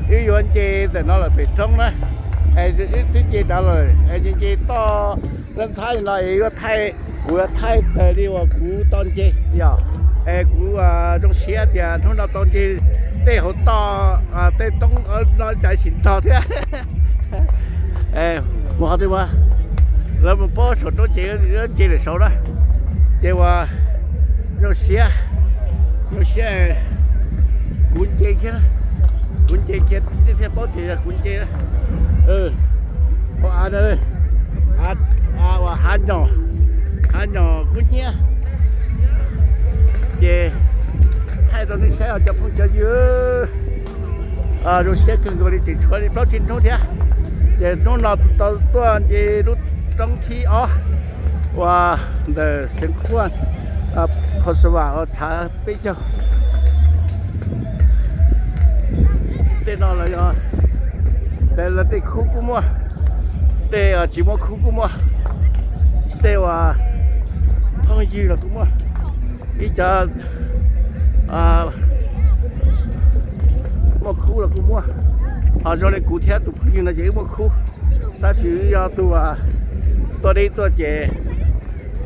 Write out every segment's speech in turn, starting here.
Wb yuav nce ntawm no lawm pem roob na, es wb twb nce nrad lawm es nce nce toj ntxhab ntxhab li no es yuav thaij, kuv yuav thaij raws li uas kuv tau nce yog, es kuv zoo siab tias hnub no tau nce tej hauv toj, tej roob no cas tsis ntog thiab. Mus qhov twg mas, lawv mus pab saum roob ces yuav nce lawm saud na, ces uas zoo siab, zoo siab kuv nce kiag, kuv nce kiag nej thiaj paub tias yog kuv nce. Ua av, av uas hav nyom, hav nyom kub hnyiab. Ces thaij rau nej saib os cov phooj cov ywg. Zoo siab kawg nkaus li tseem tshuav li plaub tsib hnub thiab, ces hnub no tau tuaj nce lub roob thib ob uas ntawm Xeev Khuaj, Phoo Xas Vam uas tshav peb caug. Tej no los yog tej khub kuj muaj, tej tsis muaj khub kuj muaj, tej uas phooj ywg los kuj muaj, ib cov muaj khub los kuj muaj. Ho zoo li kuv thiab tus phooj ywg no ces wb muaj khub, tab sis yog tus tuaj deb tuaj ces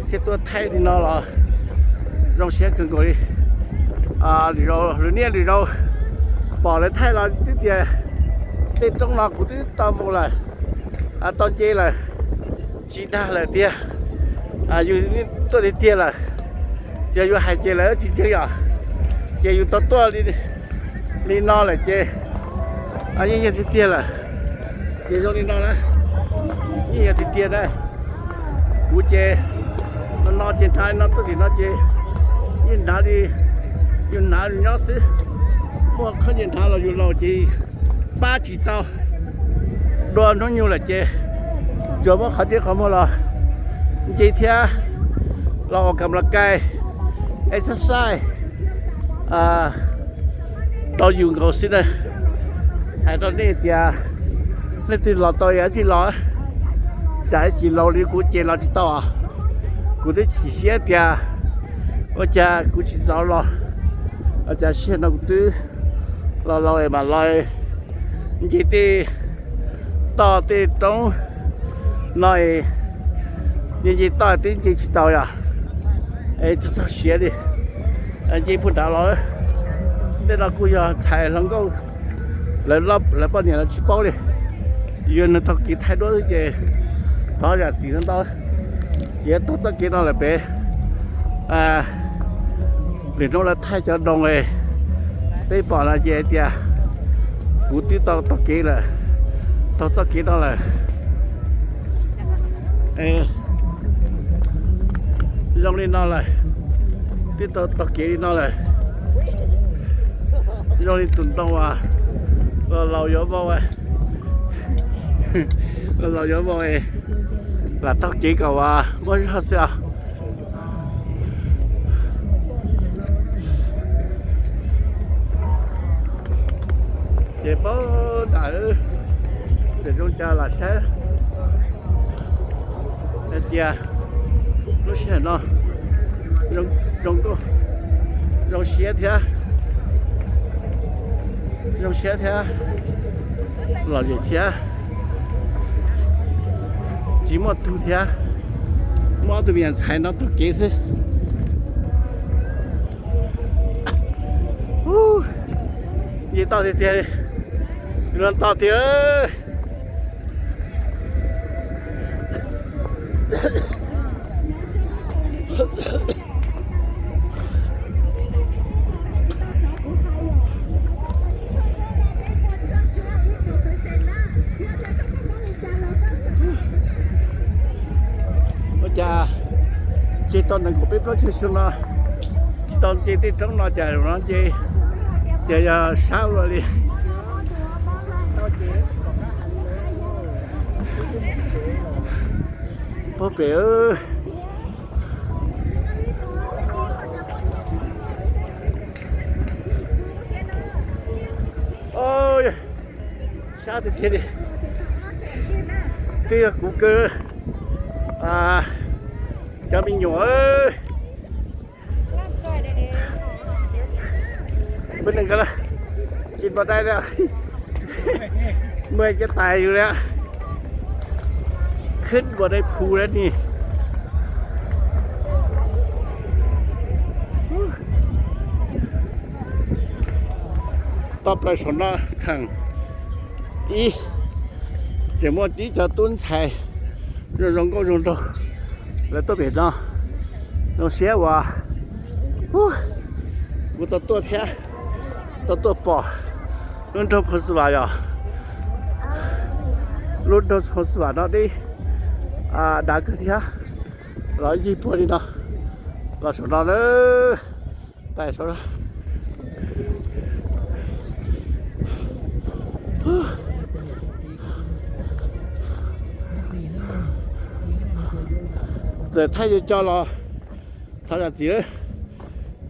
thiaj tuaj thaij li no los zoo siab kawg nkaus li. Lwm niaj lwm zaus pom lawv thaij los twb tias tej roob no kuv twb tau mus lawm, tau nce lawm, tsis dag lawm tiag. Yus tuaj tiag tiag lawm, yog yus hais ces lawv tsis ntseeg yom. Ces yus tau tuaj li no lawm ces yeej yog tiag tiag lawm. Ces zoo li no na, yeej yog tiag tiag na. Kuv ces no no ces hnav li no tuaj tim no ces yeej hnav li yus hnav yus nyob xwb. Muaj khaub ncaws hnav los yus laus ces pab tsis tau. Dua hnub nyoog lawm ces tsuas muab qhov tiab qhov muag los nce thiab los ua kam las kais, exercise rau yus nkaus xwb na. Hais rau nej tias leej twg los tau yam tsis los, cas ib tsis laus li kuv ces los tsis tau. Kuv twb chim siab tias ua cas kuv tsis tau los, ua cas sij hawm no kuv twb los laus es mam los nce tej toj tej roob no es nce nce toj twb nce tsis tau yom. Es txog txog siav li, nce puag nrad los. Tej no kuj yog ntxhais hluas nkauj, lawv poj niam lawv tsis paub li. Yog nws taug kev thaij duab xwb ces thov zam txim ntau ntau. Ces taug txoj kev no lawm pem, lwm hnub lawv thaij cov doos peb pom no ces hais tias kuv twb tau taug kev lawm, taug txoj kev no lawm. Zoo li no lawm, twb tau taug kev li no lawm. Zoo li tus ntoo uas los laus yuav vau, los laus yuav vau, lam taug kev kom uas muaj zog xwb os. Ces paub ntawm, tseem zoo cas lam saib hais tias lub sij hawm no zoo, zoo siab thiab, zoo siab thiab, lom zem thiab, tsis muaj tug thiab, muaj ob tug me nyuam ntxhais no taug kev xwb. Nce toj tiag tiag li, luag toj tiag. Ua cas nce tau nees nkaum peb plaub caug xyoo no tsis tau nce tej roob no, cas zaum no nce ces yog sab ua luaj li. Puag pem, sab tiag tiag li. Twb yog kuv kawg, cov me nyuam. Peb neeg ko tsis npau dai li. Mus cov tais yus li, khib npua dej phu dab ni. Toj plaws saum no theem ib, tseem muaj ib co tub ntxhais zoo zoo nkauj zoo nraug, lawv tuaj pem no. Zoo siab uas kuv tau tuaj thiab, tau tuaj pom lub nroog Phoo Xwm Vam yom. Lub nroog Phoo Xwm Vam no deb dav kawg thiab. Los yig puag li no los saum no na, tais saum no. Txawm thaij co co los thov zam txim,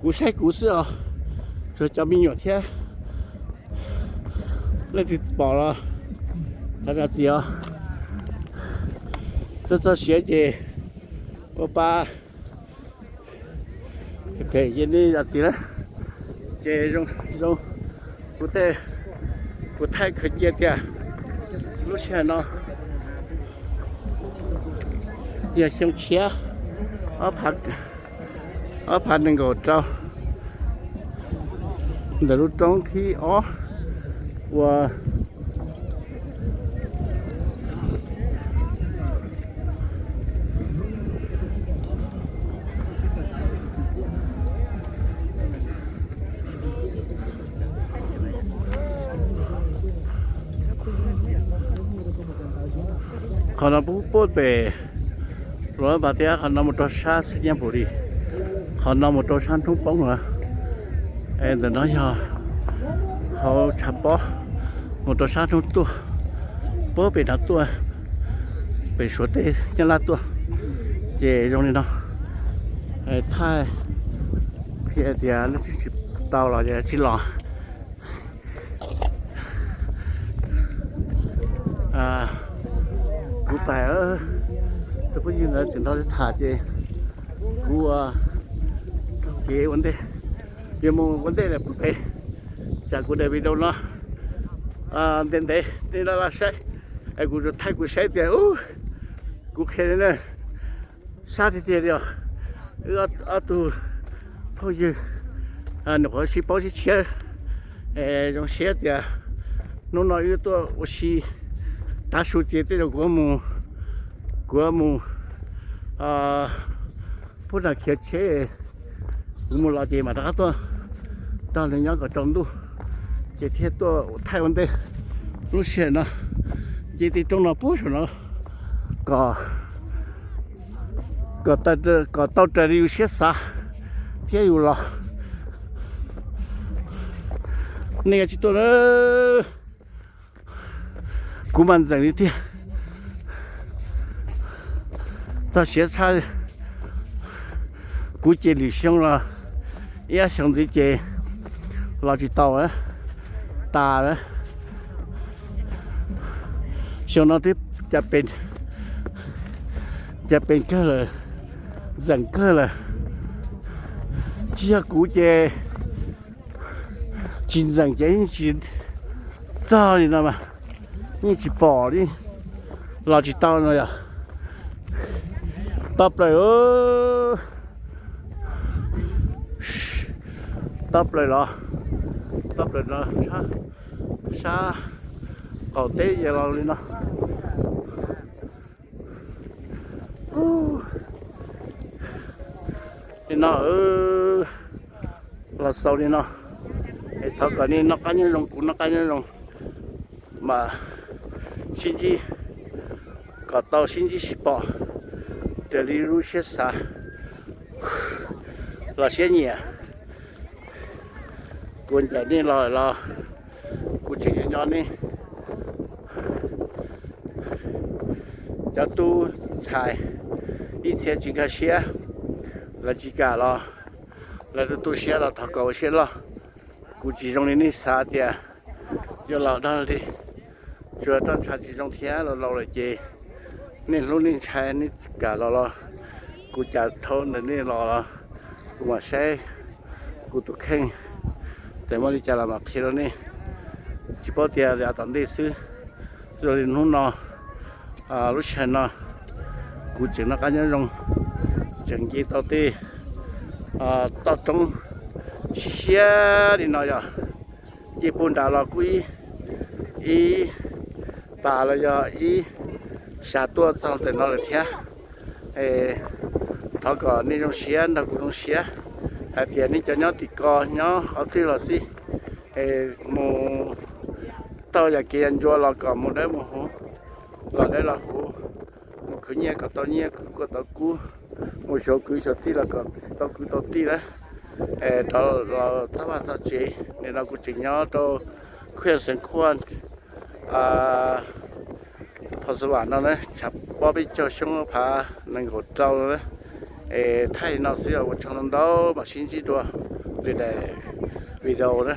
kuv saib kuv xwb os, tsuas cov me nyuam thiab leej twg pom los thov zam txim os. Txog txog siav ces ua pa phem ces nej zam txim na. Ces zoo zoo, kuv tej, kuv thaij khaws cia tias lub sij hawm no yog xyoo tshiab ob phav, ob phav nees nkaum rau, ntawm lub roob thib ob uas qhov no pub puab pem Luam Npas thiab qhov no mus rau sab Xab Nyab Pum Lis, qhov no mus rau sab Hnub Poob na. Ntawm no yog hauv tshav pob mus rau sab hnub tuaj, puab pem no tuaj, pem Suav teb Nyab Laj tuaj. Ces zoo li no, thaij qhia tias leej twg tsis tau los tsis los. Kuv pais, tus phooj ywg ntawd tseem nrog tham ces kuv ua kev ua ntej, yuav mus ua ntej lawm pem, tsam kuv daim video no ntev ntev nej laj laj saib, es kuv tsuas thaij kuv saib tias kuv qhia li na, sab tiag tiag li os. Wb ob tug phooj ywg nyuam qhuav sib paub sib tshiab, zoo siab tias hnub no wb tuaj ua si tav su ces tej zaum kuv mus, kuv mus pub nram khiav tsheb, kuv mus los ces mam rov qab tuaj nrog nws nyob kom tsaus ntuj, ces thiaj tuaj thaij ua ntej lub sij hawm no. Nce tej roob no puag saum no kom, kom tau raws li yus siab xav thiab yus los. Nej yuav tsis tuaj na, kuv mas ntxeem li tiag. Txog siav tshaj, kuv ces lwm xyoo los ib xyoo ntxiv ces los tsis tau, tas lawm. Xyoo no twb cas pes kawg lawm, ntxeem kawg lawm. Tsis yog kuv ces tsis ntxeem ces yeej tsis txog li no mas, yeej tsis pom li, los tsis tau no yog. Toj plaws, toj plaws los, toj plaws no, sab qaum teb yog los li no. Li no, los xaus li no, es thov kom nej noj qab nyob zoo, kuv noj qab nyob zoo, mas sib ntsib, kom tau sib ntsib sib pom raws li lub siab xav los siab nyiam. Kuv ncaim nej los los kuv tseem yuav nyob nej. Cov tub ntxhais ib txhia tsis nkag siab, lawv tsis kam los, lawv tu tu siab los thov kom ua siab loj. Kuv tsis zoo li nej xav tias yuav los dag li, tsuas roj ntsha tsis zoo thiab, laus laus lawm ces nej hlub nej ntshai nej kam los los, kuv cas dhau ntawm nej los los, kuv mam saib kuv tus kheej, txawm muaj li cas los mam qhia rau nej. Tsis paub tias yav tom ntej xwb, zoo li hnub no, lub sij hawm no kuv tseem noj qab nyob zoo, tseem nce tau tej toj roob siab siab li no yog nce puag nrad los kuj ib, ib pas los yog ib xya tuaj txog ntawm no lawm thiab. Thov kom nej zoo siab nrog kuv zoo siab hais tias nej cov nyob tim ko nyob qhov twg los xij, mus taug yam kev yam ncua los kom mus dawb mus huv, los dawb los huv, mus khwv nyiaj kom tau nyiaj, khwv kub kom tau kub, mus xyuas kwv xyuas tij los kom tau kwv tau tij na. Rov los txog vaj txog tsev, nim no kuv tseem nyob rau Khuaj Xeev Khuaj, Phoo Xab Vam no na, tshav pob peb caug xyoob phav nees nkaum rau no na. Es thaij li no xwb, ua tsaug ntau ntau, mam sib ntsib dua lwm daim video na.